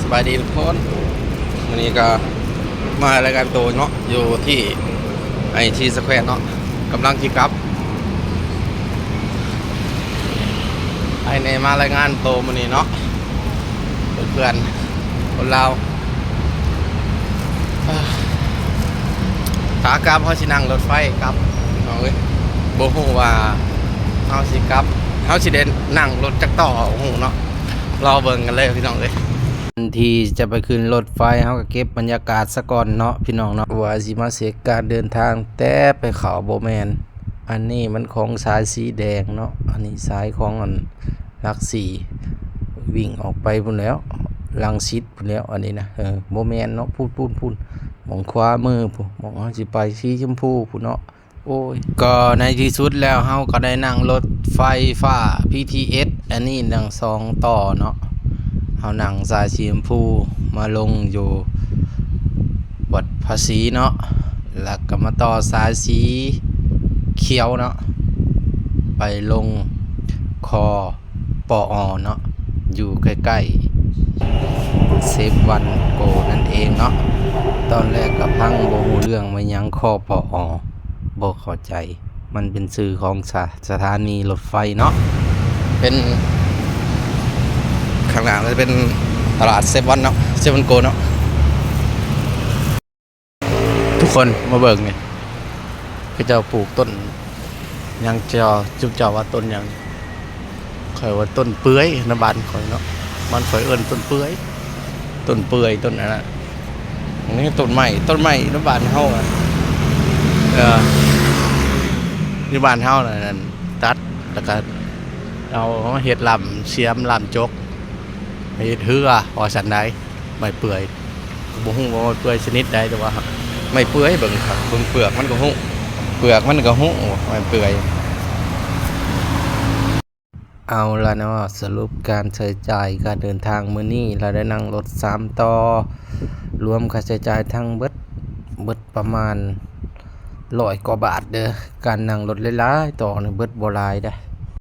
ສະບາຍດີທຸກຄົນ ມື້ນີ້ກໍມາລາຍງານໂຕເນາະ ຢູ່ທີ່ໄອທີສະແຄວເນາະ ກຳລັງຊິກັບ ໄອແນ່ມາລາຍງານໂຕມື້ນີ້ເນາະ ເພື່ອນໆ ຄົນລາວ. ຂາກັບເຮົາຊິນັ່ງລົດໄຟກັບ ພີ່ນ້ອງເອີຍ ບໍ່ຮູ້ວ່າເຮົາຊິກັບ ເຮົາຊິໄດ້ນັ່ງລົດຈັກຕໍ່ ບໍ່ຮູ້ເນາະ ລໍເບິ່ງກັນເລີຍ ພີ່ນ້ອງເອີຍ. ທີ່ຈະໄປຂຶ້ນລົດໄຟ ເຮົາກໍເກັບບັນຍາກາດສາກ່ອນເນາະ ພີ່ນ້ອງເນາະ ວ່າຊິມາເຊັກການເດີນທາງ ແຕ່ໄປເຂົ້າບໍ່ແມ່ນ ອັນນີ້ມັນຂອງສາຍສີແດງເນາະ ອັນນີ້ສາຍຂອງອັນຫຼັກສີ່ ວິ່ງອອກໄປພຸ້ນແຫຼ້ວ ລັງສິດພຸ້ນແຫຼ້ວ ອັນນີ້ນະ ເອີ ບໍ່ແມ່ນເນາະ ພຸ້ນໆໆ ໝ່ອງຂວາມືພຸ້ນ ໝ່ອງເຮົາຊິໄປສີຊົມພູພຸ້ນເນາະ. ໂອ້ຍ ກໍໃນທີ່ສຸດແລ້ວເຮົາກໍໄດ້ນັ່ງລົດໄຟຟ້າ ບີທີເອສ ອັນນີ້ນັ່ງສອງຕໍ່ເນາະ ເຮົານັ່ງສາຍສີຊົມພູມາລົງຢູ່ວັດພາສີເນາະ ແລ້ວກໍມາຕໍ່ສາຍສີຂຽວເນາະ ໄປລົງຄໍ ປອ ເນາະ ຢູ່ໃກ້ໆ ເຊບວັນໂກ ນັ້ນເອງເນາະ. ຕອນແລກກໍຟັງບໍ່ຮູ້ເລື່ອງວ່າຫຍັງ ຄໍ ປອ ບໍ່ເຂົ້າໃຈ ມັນເປັນຊື່ຂອງສະ ສະຖານີລົດໄຟເນາະ ເປັນ ຂ້າງໜ້າມັນຈະເປັນຕະຫຼາດເຊບວັນເນາະ ເຊບວັນໂກເນາະ. ທຸກຄົນມາເບິ່ງນີ້ ເຂົາເຈົ້າປູກຕົ້ນຫຍັງ ເຈົ້າ ຈຸມເຈົ້າວ່າຕົ້ນຫຍັງ? ຂ້ອຍວ່າຕົ້ນເປືອຍນະ ບ້ານຂ້ອຍເນາະ ບ້ານຂ້ອຍເອີ້ນຕົ້ນເປືອຍ ຕົ້ນເປືອຍ ຕົ້ນອັນນັ້ນ ອັນນີ້ຕົ້ນໄມ້ ຕົ້ນໄມ້ນະ ບ້ານເຮົາອະ ເອີ ຢູ່ບ້ານເຮົານະ ອັນນັ້ນຕັດ ແລ້ວກະເອົາມາເຮັດລ່າມຊຽມ ລ່າມຈົກ ເຮັດເຮືອ ວ່າຊັ້ນໃດ. ໄມ້ເປືອຍ ກໍບໍ່ຮູ້ວ່າໄມ້ເປືອຍຊະນິດໃດ ແຕ່ວ່າໄມ້ເປືອຍ ເບິ່ງຄັກ ເບິ່ງເປືອກມັນກໍຮູ້ ເປືອກມັນກໍຮູ້ວ່າໄມ້ເປືອຍ. ເອົາລະເນາະ ສະຫຼຸບການໃຊ້ຈ່າຍການເດີນທາງມື້ນີ້ ລະໄດ້ນັ່ງລົດສາມຕໍ່ ລວມຄ່າໃຊ້ຈ່າຍທັງເບິດ ເບິດປະມານຮ້ອຍກວ່າບາດເດີ້ ການນັ່ງລົດຫຼາຍໆຕໍ່ນີ້ເບິດບໍ່ຫຼາຍເດີ້.